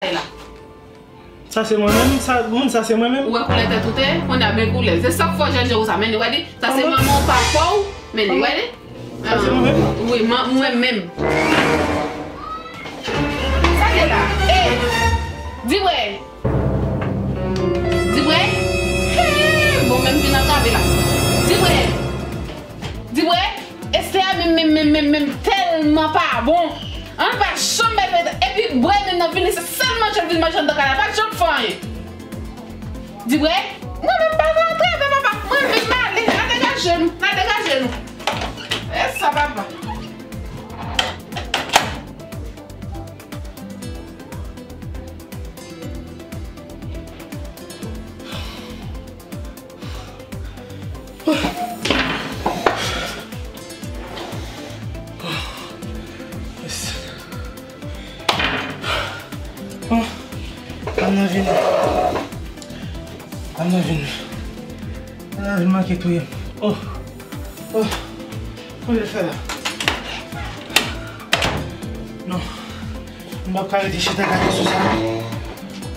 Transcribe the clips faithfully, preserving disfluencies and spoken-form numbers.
la. Sa se mwen menm? Sa, moun sa se mwen menm? Ou wè koulè tèt ou te? Kounye a men koulè. Se sa k fè w jènje konsa. Men li, wè li. Sa se manman w, papa w. Men li, wè li. Sa se mwen menm? Wi, man, mwen menm. Sa te la. E! Di wè. Di wè. He! Bon, menm vin antrave la. Di wè. Di wè. Esther a menm, menm, menm, menm, menm, tèlman pa bon. An pa janm bay fè. Epi Brandon nan vini, se sèlman jan l vin manje anndan kay la. Pa janm fè anyen. Di wè. Mwen menm pa rantre avè papa. Mwen menm m ale. N a degaje nou. N a degaje nou. E sa, papa. Oh, ann nan vin. Ann nan vin. Ann nan vin manke touye m. Oh. Oh. Kòman l fè la? Non. M p ap ka rete chita gade sou sa.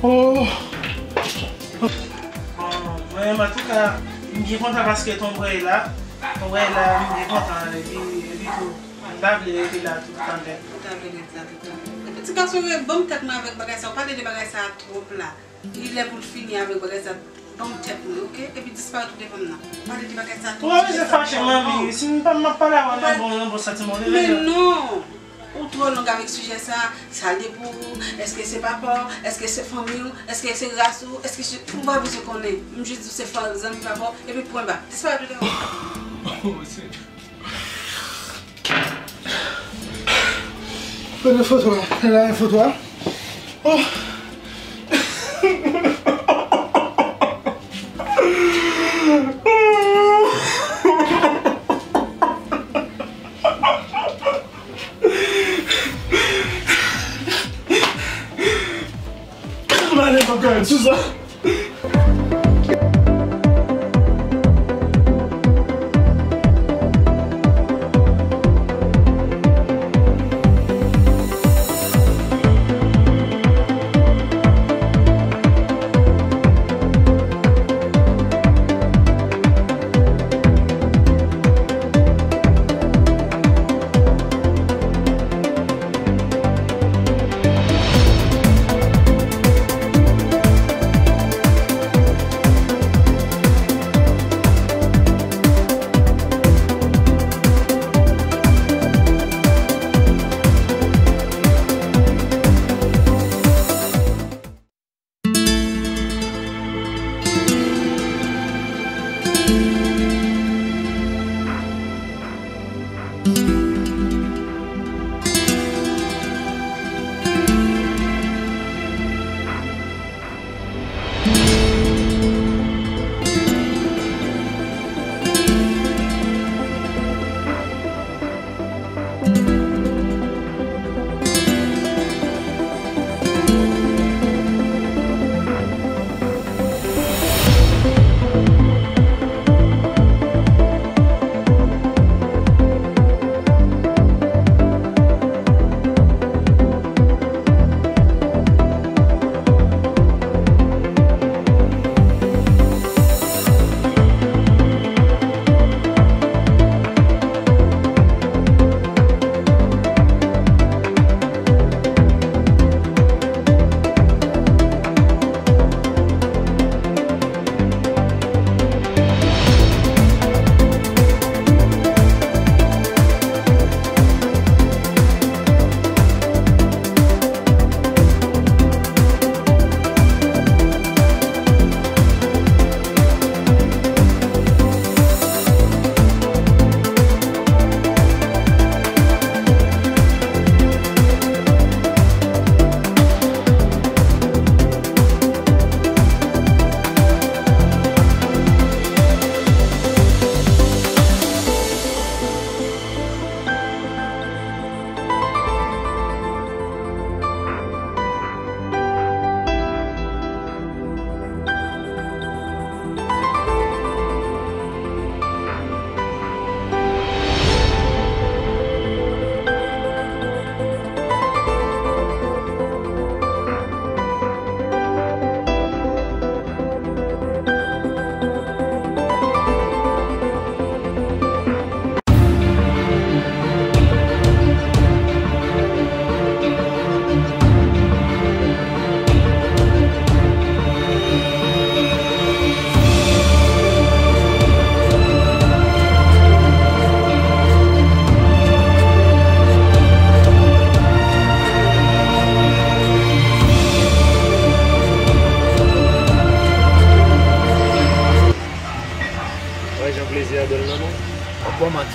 Oh. Bon, mwen, antouka, m byen kontan paske tonbwèy la, tonbwèy la, m byen kontan, epi, epi tou, m ta vle rete la tout tan. Ou ta vle rete la tout tan. Epi ti gason yo, ban m tèt mwen avèk bagay sa, ou pale de bagay sa twòp la. Li lè pou l fini avèk bagay sa. Ban m tèt mwen, oke? Epi disparèt ou devan m nan. Pale de bagay sa tou. Ou pa bezwen fache, manmi. Si m pa, m ap pale avè w nan bon, nan bon santiman. Men non! Ou twò long avèk sijè sa. Sa li pou ou? Èske se papa w? Èske se fanmi w? Èske se ras ou? Èske se, ou pa bezwen konnen. M jis di w se zanmi papa w. Epi pwen ba. Disparèt ou devan m. Gade foto a. Gade foto a. Oh. Mwen pa ka sou sa.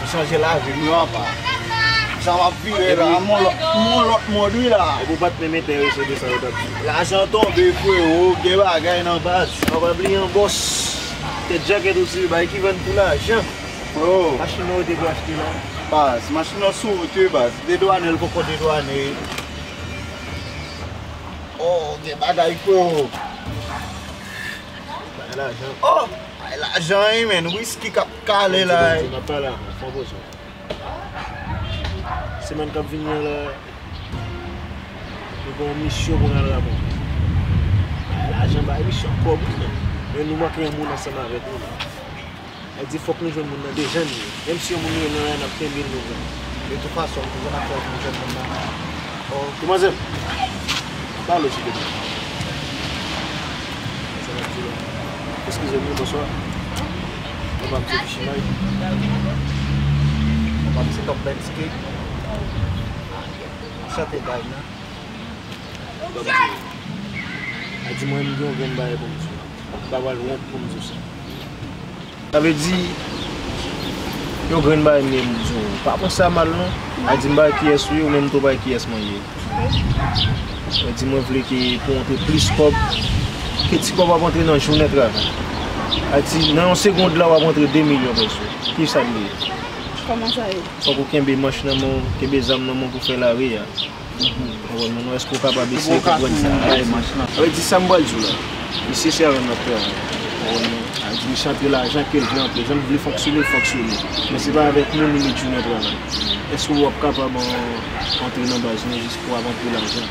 Chanje lavi m yo apa. Jan m ap vire la, m yon lòt, m yon lòt mond wi la. Epi w pa t menm enterese de sa yo t ap di. Lajan tonbe, frewo, gen bagay nan baz. Ou pa bliye yon bòs. Tèt jakèt osi, bay ki vann pou lajan. Bro. Machin nan ou te pou achte la. Baz, machin nan sou wout wi, baz. Dedwane l poko dedwane. Oh, gen bagay, frewo. Bay lajan. Oh, bay lajan wi, men. Wiski k ap kale la. N ap pale avan, fè yon poz. Semèn k ap vini an la, nou gen yon misyon pou n al rakonte. Bay lajan, bay misyon kòb, wi, men. Men nou manke yon moun ansanm avèk nou la. Sa di fòk nou jwenn moun nan deja nou ye. Menm si yon moun nou ye nan la, n ap kenbe l nou menm. De tout fason, nou jwenn ak fòk nou jwenn moun nan. Oh, demwazèl, pale sou de. Sa n ap di la. Eskize m, wi, bonswa. Papa m se Pichimay. Papa m se Top Bensky. Chante bay nan. Papa m se. A di mwen, m gen yon grenn bagay pou m di w. M pa pral wont pou m di w sa. Sa vle di, yon grenn bagay m gen pou m di w. Pa pran sa mal non. A di m pa wè kiyès ou ye, ou menm tou pa wè kiyès mwen ye. Mwen di mwen vle ke pou antre plis kòb, ke ti kòb ap antre nan jounen travay. A di nan yon segond la w ap antre de milyon peso. Ki sa l ye? Kòman sa ye? Fòk ou kenbe manch nan men w, kenbe zam nan men w pou fè lari a. Ou konprann mwen non? Èske w kapab eseye konprann sa? Sa vle di sa m pral di w la. Misye se avè m l ap travay. Ou konprann mwen? Sa vle di misye antre lajan ke l vle antre. Jan l vle fonksyone, l fonksyone. Men se pa avèk moun li met jounen travay. Èske w ap kapab an-, antre nan baz nou jis pou w ap antre lajan?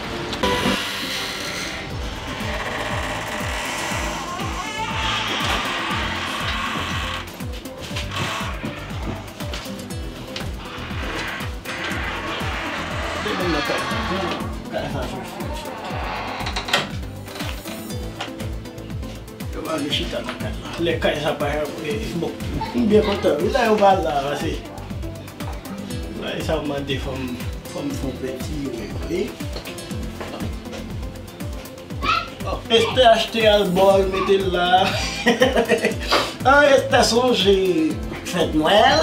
Demen nan kay, kay sa chòf. Yo pa vle chita nan kay la. Lè kay sa pa, eh, bon, m byen kontan wi lè yo pa la, pase lè sa mande fò m, fò m fè yon penti wi. Estè achte albòm, mete l la. Ah, Estè sonje fèt Nwèl.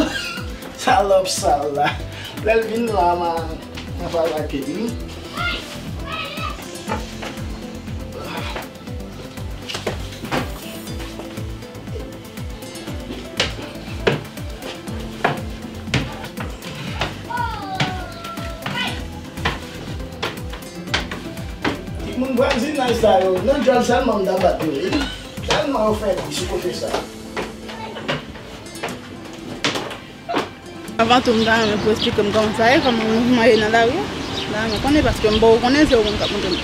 Salòp sal la. Lè l vin la, m a, m a pale ak li. Timoun vwazinaj sa yo, nan djòl sèlman m ta bat yo, wi. Tèlman yo fè bri sou kote sa. Avan tou, m ta renmen pou w esplike m kòman sa ye, kòman mouvman ye nan lari a. M ta renmen konnen, paske m poko konnen, se ou menm k ap montre m.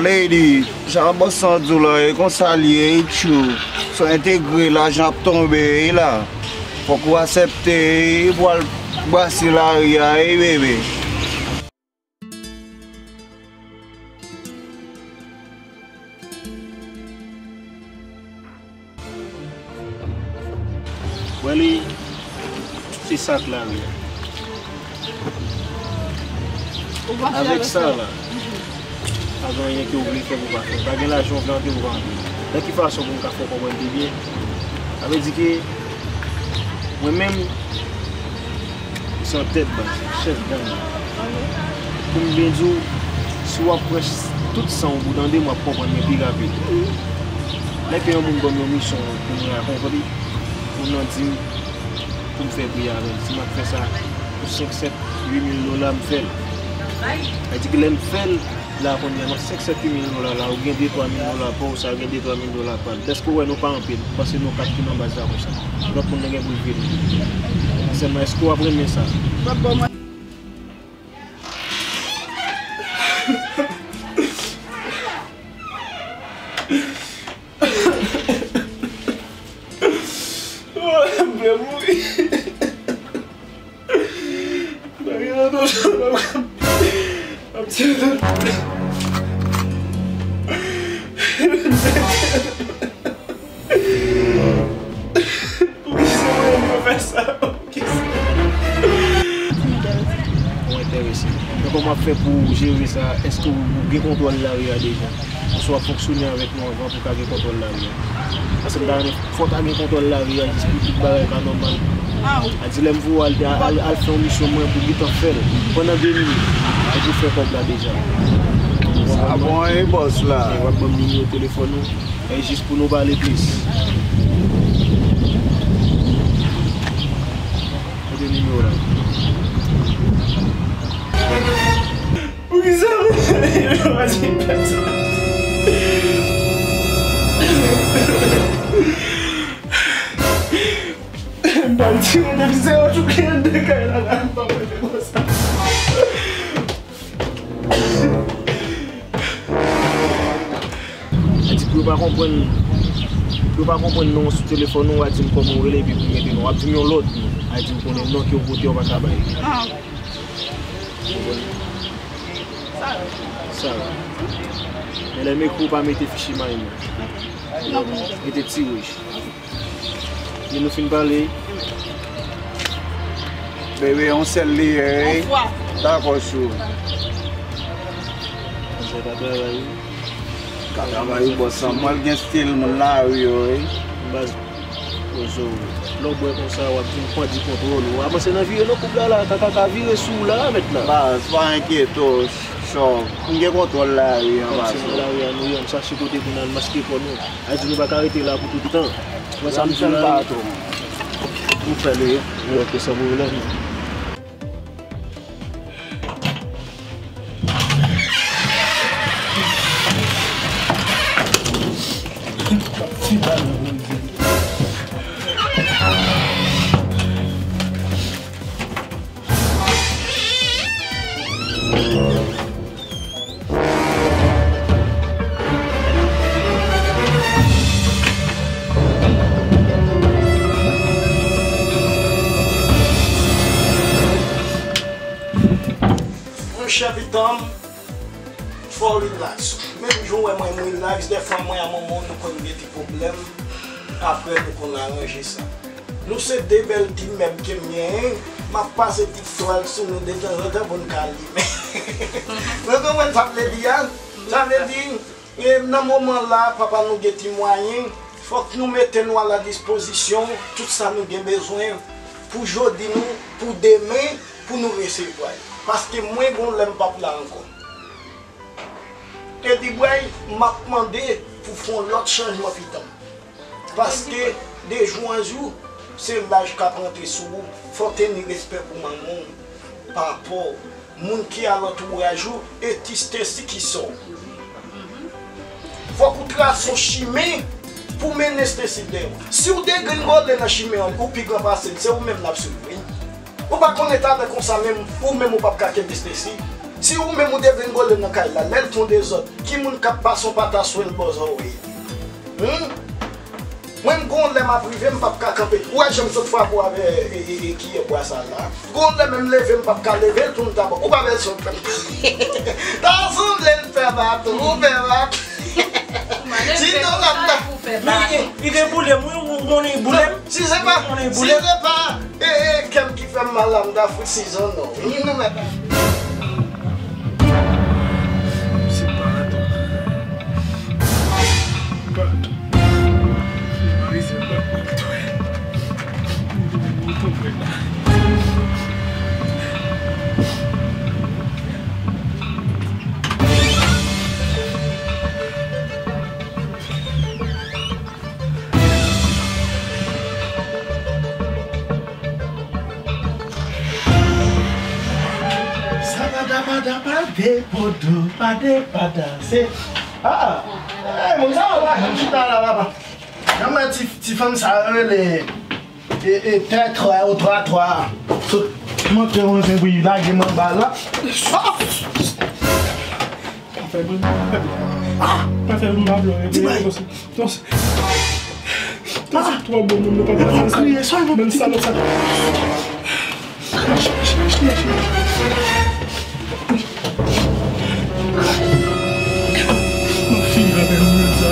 Lady, jan bòs lan di w la, e konsa l ye, e tchou. Si w entegre, lajan ap tonbe, e la. Fòk ou aksepte, e pou al brase lari a, e bebe. Wè li, se sa k lari a. Avèk sa la, pa gen anyen ke w vle fè pou w pa fè. Pa gen lajan w vle antre pou w pa antre. Nan ki fason pou m ka fè w konprann pi byen? Sa vle di ke mwen menm, se yon tèt baz, chèf gang. Pou m byen di w, si w ap pran tout san w pou tande m, w ap konprann mwen pi rapid. Lè ke yon moun ban m yon misyon pou m rakonte, moun nan di m pou m fè pri avè l. Si m ap fè sa pou senk, sèt, uit mil dola, m fè l. Sa di ke lè m fè l, la, kounye a, nan senk, sèt, uit mil dola la, ou gen de, twa mil dola pa w, sa gen de, twa mil dola pa l. Dèske w wè nou pa anpil, m panse nou kat ki nan baz la konsa. Lòt moun nan gen pou l vini. Sèlman, èske w ap renmen sa? W ap ban mwen. M vle mouri. Poukisa mwen fè sa? Poukisa? Ou enterese. Men kòman w Fè pou w jere sa, èske w gen kontwòl lari a deja? Èske w ap fonksyone avèk nou anvan pou w ka gen kontwòl lari a? Paske m ta renmen fò w ta gen kontwòl lari a jis pou tout bagay ka nòmal. A di lè m voye w al, al, al fè yon misyon mwen pou gentan fè l. Pandan de minit, epi w fè kòb la deja. Sa bon, wi, bòs la. W ap ban m nimewo telefòn ou. E jis pou nou pale plis. Kote nimewo la? Poukisa mwen pa di pèsonn? M pa di mwen depi se yo tou ki anndan kay la, la, m pa mande konsa. Sa di pou yo pa konprann, pou yo pa konprann non sou telefòn ou, w a di m kòman w rele epi pou mete non. W ap di m yon lòt non. A di ou konnen non ke w pote yo pa ka bay. Ah. Ou konprann? Sara. Sara. Men lè m ekri w pa mete fichi may non. Mete ti wouj. Lè nou fin pale. Bebe, yon sèl li ye, wi. Yon fwa. Dakò, chou. Sa ka travay, wi. Ka travay, wi, bòs lan. Mwen gen stil moun lari yo, wi. Baz, poze w. Lè w bwè konsa, w ap vin pèdi kontwòl ou. Avanse nan vire non koup la, la. Kaka ka vire sou w la, mèt la. Baz, pa enkyete w, chòf. M gen kontwòl lari an, baz. Kòm se nan lari a nou ye, ann chache kote pou n al maske kò nou. A di nou pa ka rete la pou tout tan. Wè sa m di w la? Nou fè l, wi. Wi, ok, san pwoblèm. Monchè pitanm, fò w relax. Menm jan w wè mwen, m relax, dèfwa mwen a manman w, nou konn gen ti pwoblèm. Apre, nou konn aranje sa. Nou se de bèl ti mèb ke m genyen. M ap pase ti twal sou nou detanzantan pou n ka limen. Mwen konprann sa m vle di a. Sa vle di, e, nan moman la, papa nou gen ti mwayen, fòk nou mete nou a la dispozisyon tout sa nou gen bezwen pou jodi nou, pou demen, pou nou resevwa l. Paske mwen gon lè m p ap la ankò. Eddy Bray, m ap mande pou fè yon lòt chanjman pitanm. Paske de jou an jou, se laj k ap rantre sou ou. Fò w teni respè pou manman w, papa w, moun ki alantouraj ou, e ti Stacy ki sè w. Fòk ou trase yon chimen pou mennen Stacy dèyè w. Si w degringole nan chimen an, ou pi gran pase l, se ou menm l ap swiv, wi. Ou pa konn eta nèg konsa menm, ou menm ou p ap ka kenbe Stacy. Si ou menm ou degringole nan kay la, lè l fè yon dezòd, ki moun k ap pase yon pata swen bò zòrèy? Hum? Mwen, m gon lè m ap rive, m p ap ka kanpe. Ou wè jan m sot frape w avè, e, e, e, kiyè bwa sa la? Gon lè menm leve, m p ap ka leve l pou m ta ba w. Ou pa bezwen fè m. Ta sanble l fè baton, ou fè baton. Sinon, la, m ta. Li, li, li te boule m, wi, ou konnen li boule m. Si se pa, si se pa, e, e, kè m ki fè m mal la, m ta fout sizon non. Wi, nou mèt. Se pa ato. Pa ato. Se pa, se pa ato. Ou konprann la. Sa pa da pa da pa de podo, pa de pa da, se, ah, eh, moun sa yo pa janm chita la, papa. Jan mwen ti, ti fanm sa yo rele, e, e, tè twa, o twa twa. Sot monte yon zen pou lage m anba la. Pa fè bri, pa fè bri. Ah! Pa fè bri, pa plore. Ti bay. Twò bon moun, nou pa ka fè sa. Menm salòp sa. M ap fini avè nou menm sa.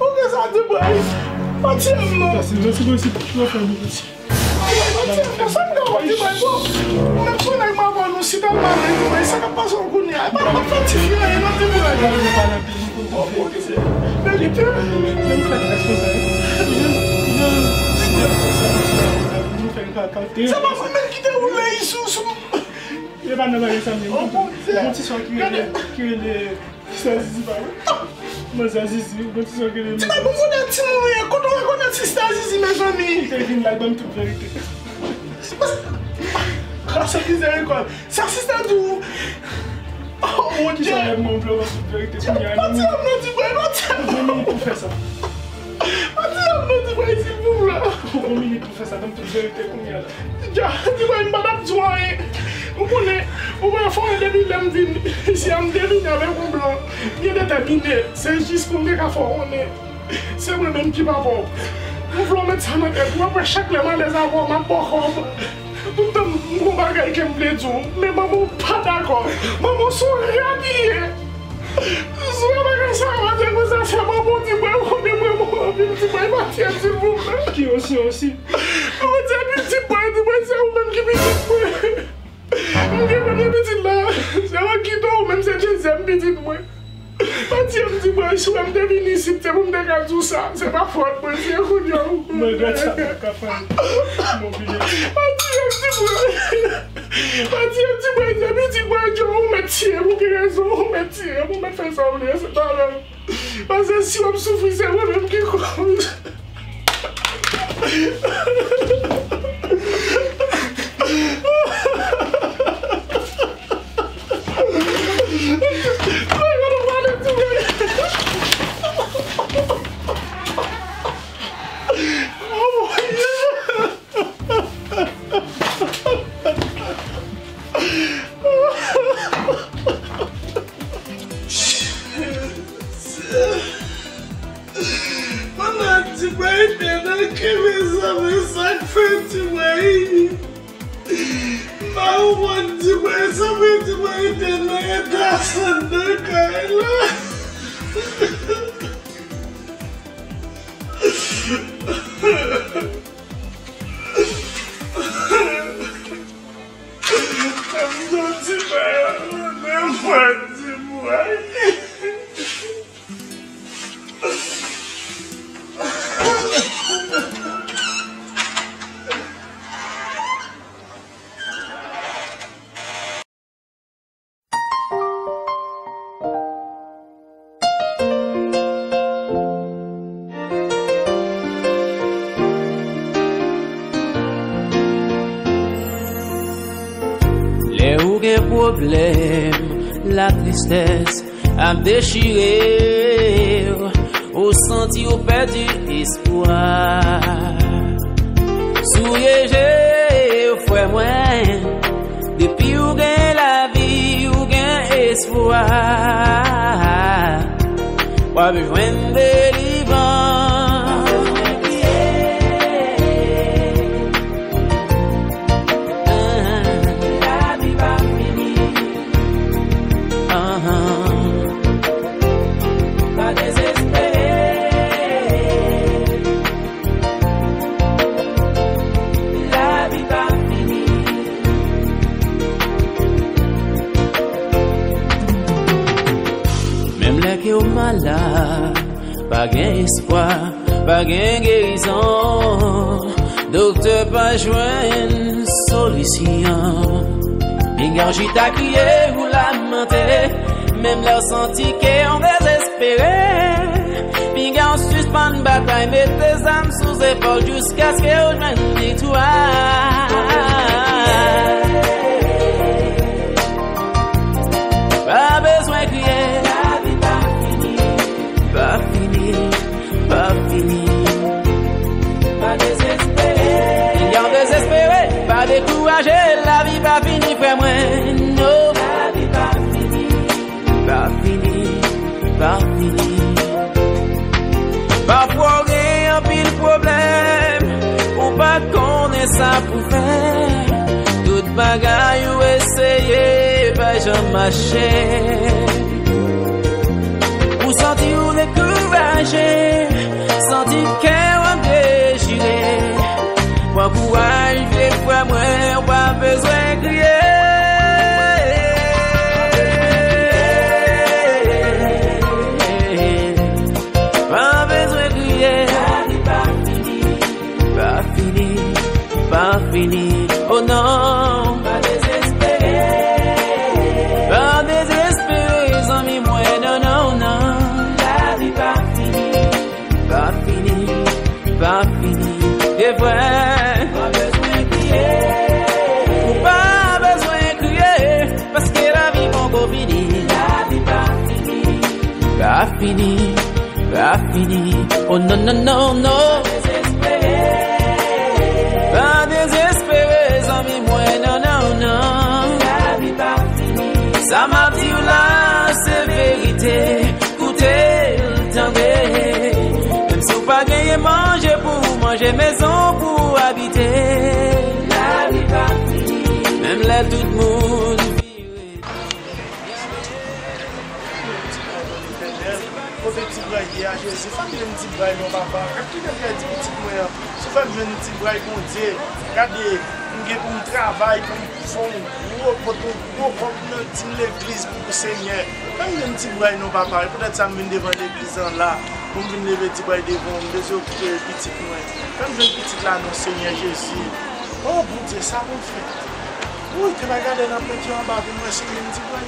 Ou gen sa, Dubray? Pa tiye m non. Sa se, se, se, se, Mwen pale anpil, mwen konn tout verite. Verite? Jan nou fè tèks konsa, wi. Jan, jan, jan nou fè kaka. Se pa mwen menm ki te woule sou, sou. E pa nan bagay sa menm. Oh, Bondye. Yon ti sò ki rele, ki rele Sè Zizi pa vre. Manzè Zizi, yon ti sò ki rele. Ti bagay, bon, kote ti moun ye? Kote w rekonèt sista Zizi, mezanmi? Li te vin la, l ban m tout verite. Grâce, mizèrikòd. Sa sista di w. Oh, mon Dieu. Kisa lè mwen vle w tout verite kounye a? Pati an nan di mwen, pati an. Ou gen minit pou fè sa. Pati an nan di mwen, silvouplè. Ou gen minit pou fè sa, ban m tout verite kounye a la. Dja, di mwen, m pa t ap di w anyen. Ou konnen, ou wè fò depi lè m vin isi a, m te vini avèk yon blan. Byen detèmine, se jis pou m te ka fè w konnen. Se mwen menm ki papa w. Mwen vle w met sa nan tèt ou. Apre chak lè m alèz avè w, m ap ba w kòb. Tout tan m gon bagay ke m vle di w, men manman w pa dakò. Manman w se yon rat li ye. Sou bagay sa a, w ap di konsa, se manman w di mwen, ou konnen mwen, mwen anpil di mwen, pati a, silvouplè. Ki osi, osi? Ou di pitit mwen, di mwen, se ou menm ki pitit mwen. M gen premye pitit la, se Wakito, ou menm se dezyèm pitit mwen. Pati an di mwen, si w wè m te vin isit, se pou m te ka di w sa. Se pa fòt mwen, se kounye a ou. Mwen regrèt sa, m pa ka fè l. M oblije. Pati an di mwen, pati an di mwen, se pitit mwen, Djo, ou mèt tiye m, ou gen rezon, ou mèt tiye m, ou mèt fè sa w vle, se pa lè. Paske si w ap soufri, se mwen menm ki koz. Pandan ti bway te nan ke mezanmi, sa k fè ti bway? M pa konprann ti bway, sa fè ti bway te nan eta sa nan kay la. M soti bay la, mwen di mwen. Lè ou gen pwoblèm, latristès ap dechire w, ou santi w pèdi espwa. Souye je w, frè mwen, depi w gen lavi, w gen espwa. W ap jwenn delivrans. Lavi pa fini. Pa dezespere. Lavi pa fini. Menm lè ke w malad, pa gen espwa, pa gen gerizon. Doktè pa jwenn solisyon. Pinga w chita kriye ou lamante, menm lè w santi ke w dezespere. Pinga w sispann batay, mete zam sou zepòl jiskaske w jwenn viktwa. Pa bezwen kriye, lavi pa fini, pa fini, pa fini. Pa dezespere. Pinga w dezespere, pa dekouraje, lavi pa fini, frè mwen, no. Lavi pa fini, pa fini, pa fini. Pafwa w gen anpil pwoblèm, ou pa konnen sa pou fè. Tout bagay ou eseye, pa janm mache. Ou santi w dekouraje, santi kè w ap dechire. Pran kouraj, vye frè mwen, w pa bezwen kriye. Fini, pa fini, oh non, non, non, non. Pa dezespere, zanmi mwen, non, non, non. Sa m ap di w la, se verite. Koute l, tande. Menm si w pa genyen manje pou w manje, mezon pou w abite. Menm lè tout moun vire. Kote ti bway ye a, Jezi? Fè m jwenn ti bway non, papa. Gad ki nèg la di pitit mwen an. Si w fè m jwenn ti bway, Bondye, gade, m gen pou m travay, pou m fè yon gwo, pote yon gwo kòb nan, di m legliz pou, pou Senyè. Fè m jwenn ti bway non, papa. E poutèt sa m vin devan legliz lan la, pou m vin leve ti bway devan w. M bezwen okipe pitit mwen. Fè m jwenn pitit la non, Senyè Jezi. O Bondye, sa pou m fè? Wi, te bay gade nan penti anba pou m wè si m jwenn ti bway.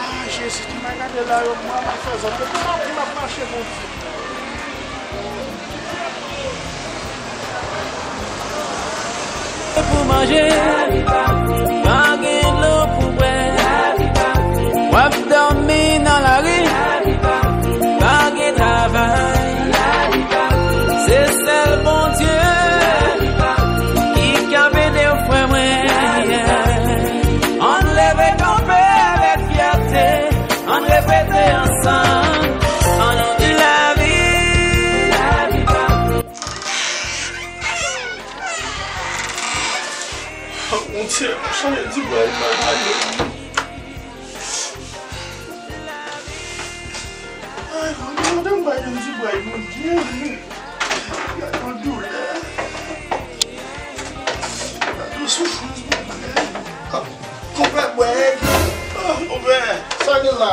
Ah, Jezi, te bay gade la yo, mwen ap fè zòt. Pou m ap, m ap mache, Bondye. Pou manje, pa gen dlo pou bwè. W ap dòmi nan lari, pa gen travay. Se sèl Bondye ki ka ede w, frè mwen. Ann leve kanpe avèk fyète, ann repete ansanm, ann di lavi. Bondye, m chanje di bway nan lavi. Ay, Bondye, mande m pa jwenn ti bway, Bondye. Gade yon doulè. Gade yon soufrans, Bondye. Konpè, bwè. Ah, konpè. Sa gen la?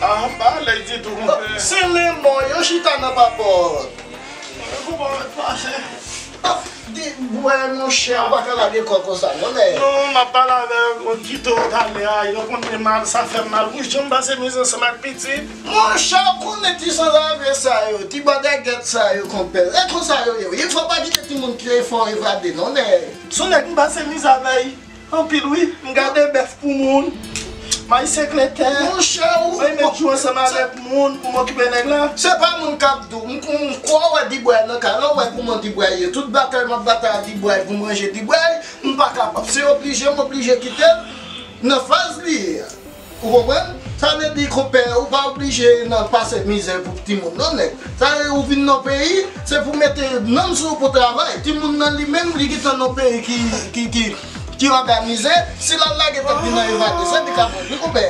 Ah, m pa alèz ditou, konpè. Se lemon yo chita nan papòt. Konpè, pase. Ah, di, bwè, monchè, ou pa ka lage kò konsa, non, nèg. Non, m ap pale avè w, kite w talè a, yo konn gen mal, sa fè m mal. Wi, jan m pase mizè ansanm ak pitit. Monchè, ou konnen ti sanzave sa yo, ti bòdègèt sa yo, konpè. E konsa yo ye. Wi, fò pa kite timoun ki fò evade, non, nèg. Sou nèg m pase mizè avè l. Anpil wi, m gade bèf pou moun. Mayi senkletè. Monchè, ou. Mwen met jou ansanm avèk moun pou m okipe nèg la. Se pa moun k ap di w, m, m kwè w wè dibway nan kay la, w wè kouman dibway ye. Tout batay m ap batay ak dibway pou manje dibway, m pa kapab. Se oblije, m oblije kite l nan faz li ye a. Ou konprann? Sa vle di, konpè, ou pa oblije nan pase mizè pou timoun, non, nèg. Sa vle di, ou vin nan peyi, se pou mete nanm sou ou pou travay. Timoun nan li menm, li gentan nan peyi ki, ki, ki, ki òganize. Si l al lage tèt li nan evade, se li k ap pran, wi, konpè.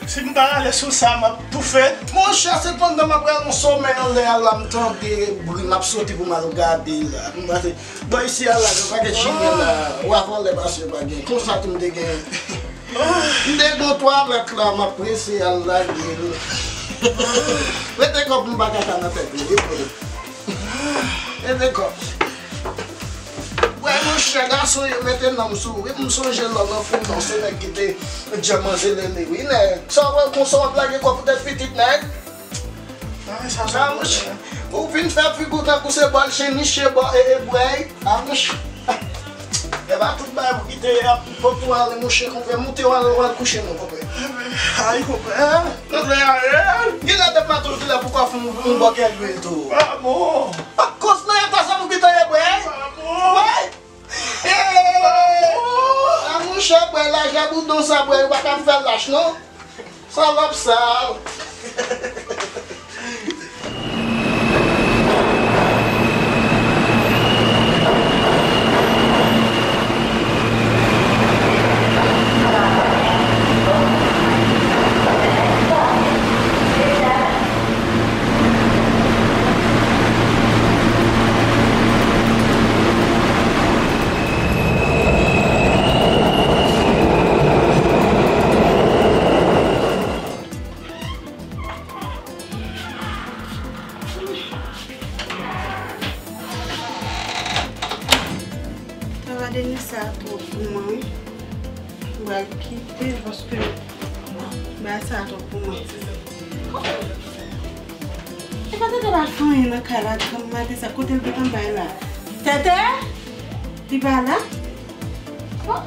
Si m pa ale sou sa, m ap toufe. Monchè, se pandan m ap pran yon somèy anlè a la, m tande bri, m ap soti pou m al gade la. M pase, bò isi a la, gen pakèt chimè la. W a vòlè pase pa gen. Konsa tou m te gen. M te gon twalèt la, m ap prese al lage l. Rete kòb m pa ka ka nan tèt li, wi, bro. Rete kòb. Wè, monchè, gason yo mete nanm sou ou, wi, m sonje lò nan fouton, se nèg ki te djè manze lele, wi, nèg. Sa w wè konsa w ap lage kò poutèt pitit, nèg? Sa, monchè, ou vin fè figi w tankou se bòl cheniche bò e, e bwèy. A, monchè. E pa tout bagay pou kite ap pot ou ale, monchè, konpè. Moute w al, w al kouche non, konpè. Ay, konpè. Konpè, ay. Genlè tèt mato kilè pou kò fè yon, yon bòkè lwil tou. A bon. A koz nan eta sa pou kite ye bwèy. A bon. Bwèy. E, a monchè, bwèy la, jan boudon sa, bwèy, ou pa ka fè lach non. Salòp sa. Travay de nuit sa twòp pou mwen, wi. M pral kite paske bagay sa twòp pou mwen. E pa Tètè pa fè anyen nan kay la, granm maten sa, kote l gentan bay la? Tètè? Li pa la? Oh, oh.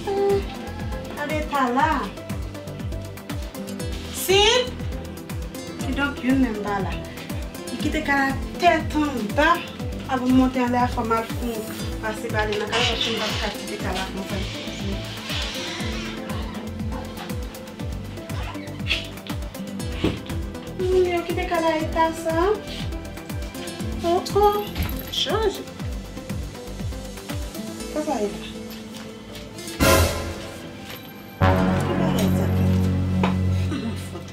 Hmm. Gade eta la. Sid? Tank youn menm pa la. Li kite kay la tèt anba. Avan m monte anlè a, fò m al fè yon pase bale nan kay la, paske m p ap ka kite kay la konsa. Moun yo kite kay la eta sa. Oho, chanje. Sa sa ye la? Ki bagay sa? Mwen fout.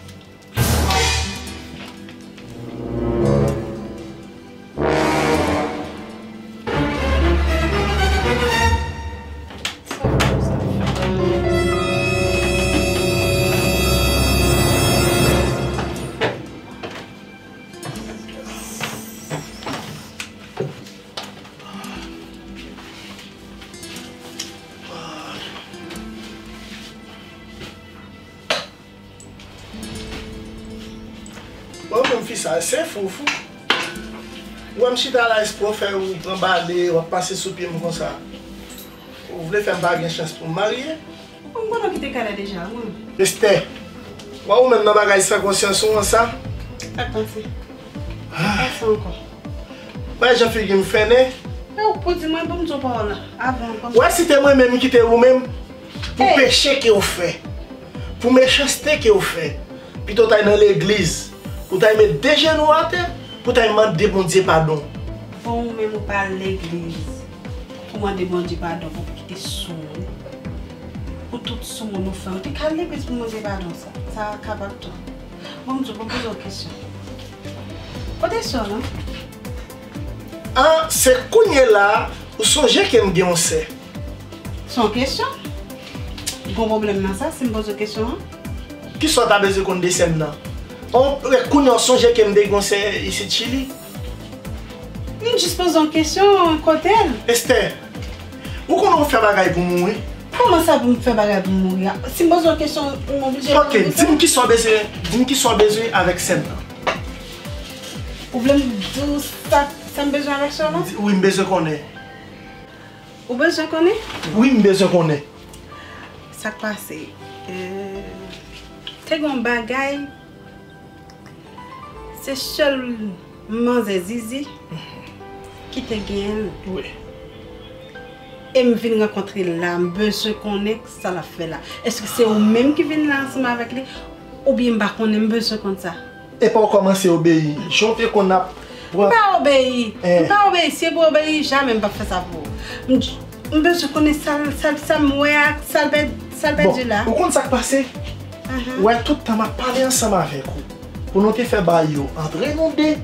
Bon, menm fi sa, se fou, fou. Ou wè m chita la, espre w fè ou pran bale, w ap pase sou pye m konsa. Ou vle fè m pa gen chans pou m marye? Ou konn kote w kite kay la deja, wi. Estè, wè ou menm nan bagay san konsyans ou an sa? Sa k pase? Pase ankò. Wè jan figi m fennen. E ou k pou di mwen pou m di w pawòl la avan ankò. Wè si te mwen menm ki te ou menm, pou peche ke w fè, pou mechanste ke w fè, pito w t al nan legliz, pou w t al met de jenou atè, pou w t al mande Bondye padon. Bon, ou menm ou pa al legliz pou mande Bondye padon, pou kite sou moun, pou tout sou moun ou fè, ou te ka al legliz pou mande padon sa, sa kapab tou. Bon, m di w, bon, poze w kesyon. Kote sè w lan? An, se kounye la, ou sonje ke m gen yon sè. Se yon kesyon? Gon pwoblèm nan sa, si m poze w kesyon an? Kisa w ta bezwen konn de sè m nan? On, e kounye a w sonje ke m te gen yon sè isit Chili? M jis poze yon kesyon, kote l? Estè, ou konnen w fè bagay pou mouri? Kòman sa pou m fè bagay pou m mouri a? Si m poze w kesyon, m oblije reponn ou sa? Ok, di m kisa w bezwen, di m kisa w bezwen avèk sè m nan. Ou vle m di w sa, sa m bezwen avèk sè w lan? Di, wi, m bezwen konnen. Ou bezwen konnen? Wi, m bezwen konnen. Sa k pase? Euh, te gen yon bagay, se sèl manzè Zizi ki te genyen l. Wi. E m vin rankontre l la, m bezwen konnen sa l ap fè la. Èske se ou menm ki vin la ansanm avèk li? Oubyen m pa konnen, m bezwen konn sa. Epa w kòmanse obeyi. Jan w te konn ap pran. M pa obeyi. M pa obeyi. Si e pou obeyi, jamè m p ap fè sa pou ou. M, m bezwen konnen sa l, sa l, sa m wè a, sa l pè-, sa l pèdi la. Bon, ou konn sa k pase? Ou wè tout tan m ap pale ansanm avèk ou. Pou nou te fè bagay yo antre nou de.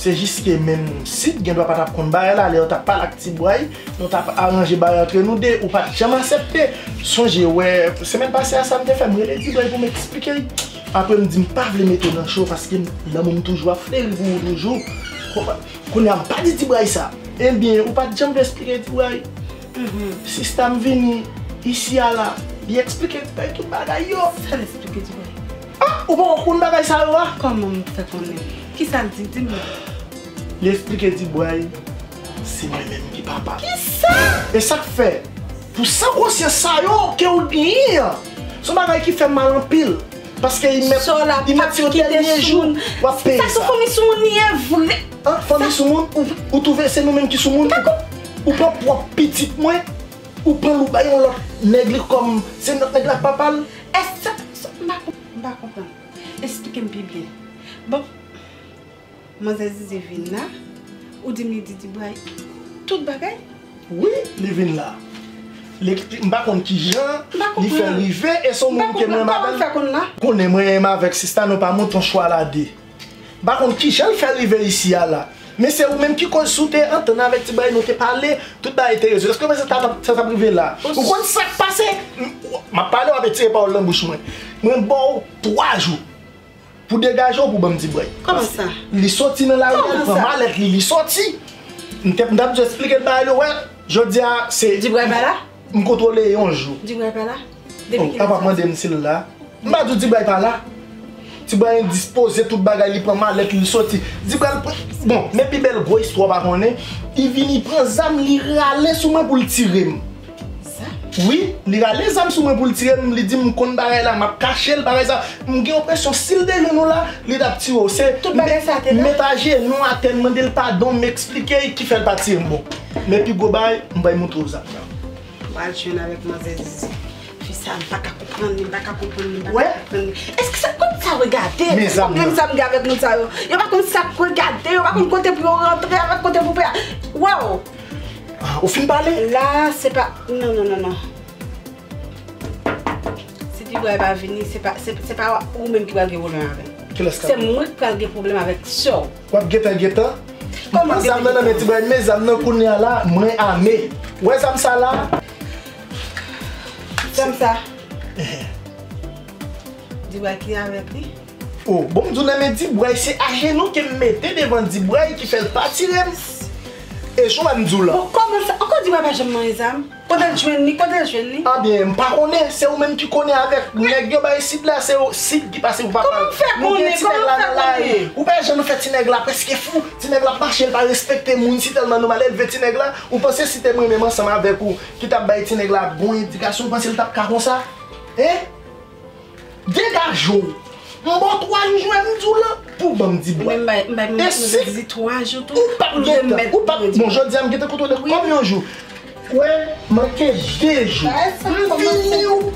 Se jis ke menm Sid gendwa pa t ap konn bagay la, lè yo t ap pale ak Ti Bway, nou t ap aranje bagay antre nou de, ou pa t janm aksepte. Sonje, wè, semèn pase a sa m te fè, m rele Ti Bway pou m eksplike l. Apre m di m pa vle mete w nan cho, paske m, lanmou m toujou ap fleri pou ou toujou. Konprann? Kounye a m pa di Ti Bway sa. Ebyen, ou pa t janm vle eksplike Ti Bway. Sista m vini isi a la, li eksplike Ti Bway tout bagay yo. Sa l eksplike Ti Bway? Ah, ou poko konn bagay sa yo a? Kòman m fè konnen? Kisa l di? Di m non. Li eksplike Ti Bway, se mwen menm ki papa l. Kisa? E sa k fè, pou san konsyans sa yo ke w genyen an, se yon bagay ki fè m mal anpil. Paske li mèt, li mèt se yo dènye jou w ap peye sa. Sa sou fanmi sou moun li ye vre. An, fanmi sou moun? Ou, ou twouve se nou menm ki sou moun? Ou pran pwòp pitit mwen, ou pran l ou bay yon lòt nèg li kòm se lòt nèg la k papa l? Èske sa, sa, m pa konp-, m pa konprann. Eksplike m pi byen. Bon, manzè Zizi vin la, ou di m li di Ti Bway tout bagay? Wi, li vin la. Li ekspli-, m pa konn kijan li fè rive, e se yon moun ke mwen menm avè l. Konnen mwen menm avèk sista nou pa monte yon chwal a de. M pa konn kijan l fè rive isi a la. Men se ou menm ki koz si w te antann avèk Ti Bway, nou te pale, tout bagay te rezoud. Èske w panse sa t ap, sa t ap rive la? Ou konn sa k pase? M, m ap pale, w ap retire pawòl nan bouch mwen. Mwen ba w twa jou pou degaje w pou ban m Ti Bway. Kòman sa? Li soti nan lari a, li pran malèt li, li soti. M te, m t ap di w eksplike l bagay yo, wè, jodi a, se Ti Bway pa la? M kontwole yon jou. Di Bway pa la? Depi kilè sa? Ou pa mande m si l la. M pa di w Ti Bway pa la. Ti Bway endispoze, tout bagay, li pran malèt li, li soti. Ti Bway pran, bon, men pi bèl gwo istwa w pa konnen. Li vini, li pran zam, li rale sou mwen pou l tire m. Zam? Wi, li rale zam sou mwen pou l tire m, li di m konn bagay la, m ap kache l, bagay sa. M gen enpresyon si l te jwenn ou la, li t ap tire w. Se Tout bagay sa te la. Met ajenou atè, mande l padon, m eksplike ki fè l pa tire m. Bon, men pi gwo bagay, m bay montre w zam nan. Pral jwenn avèk manzè Zizi. Fi sa, m pa ka konprann li, m pa ka konprann li, m pa ka konprann li. Èske sa, kòman sa regade? Ki pwoblèm sa m gen avèk moun sa yo? Yo pa konn sa k regade, yo pa konn kote pou yo rantre, avèk kote pou pè. Waw! Ah, ou fin pale? La, se pa, non, non, non, non. Si Dibray pa vini, se pa, se, se pa ou menm ki pral gen pwoblèm avè l. Kilès k ap Se mwen ki pral gen pwoblèm avèk sè w. W ap gentan gentan. Kòman Pran zam nan nan men Dibray, men zam nan kounye a la, mwen ame. Wè zam sa la? Zam sa. Dibray ki avèk li? Oh, bon, m di w nan men Dibray, se ajenou ke m mete devan Dibray ki fè l pa tire m. E jan w wè m di w la. Bon, kòman sa? Ankò Dibray pa janm manyen zam? Kote l jwenn li? Kote l jwenn li? Ebyen, m pa konnen, se ou menm ki konnen avèk nèg yo bay Sid la, se ou, Sid ki pase pou papa l. Kòman w fè konnen? Kòman w fè konnen? Ou pa wè jan nou fè ti nèg la prèske fou. Ti nèg la ap mache, l pa respekte moun, si tèlman nou mal elve ti nèg la, ou panse si te mwen menm ansanm avèk ou ki t ap bay ti nèg la bon edikasyon, ou panse l t ap ka konsa? Hein? Degaje w. M ba w twa jou, jwenn m di w lan pou ban m Dibray. Men m bay, m bay moun Zizi twa jou tou. Ou p ap gentan, ou p ap, bon, jodi a m gentan kontwole kòm yon jou. Wè, manke de jou. M vini, ou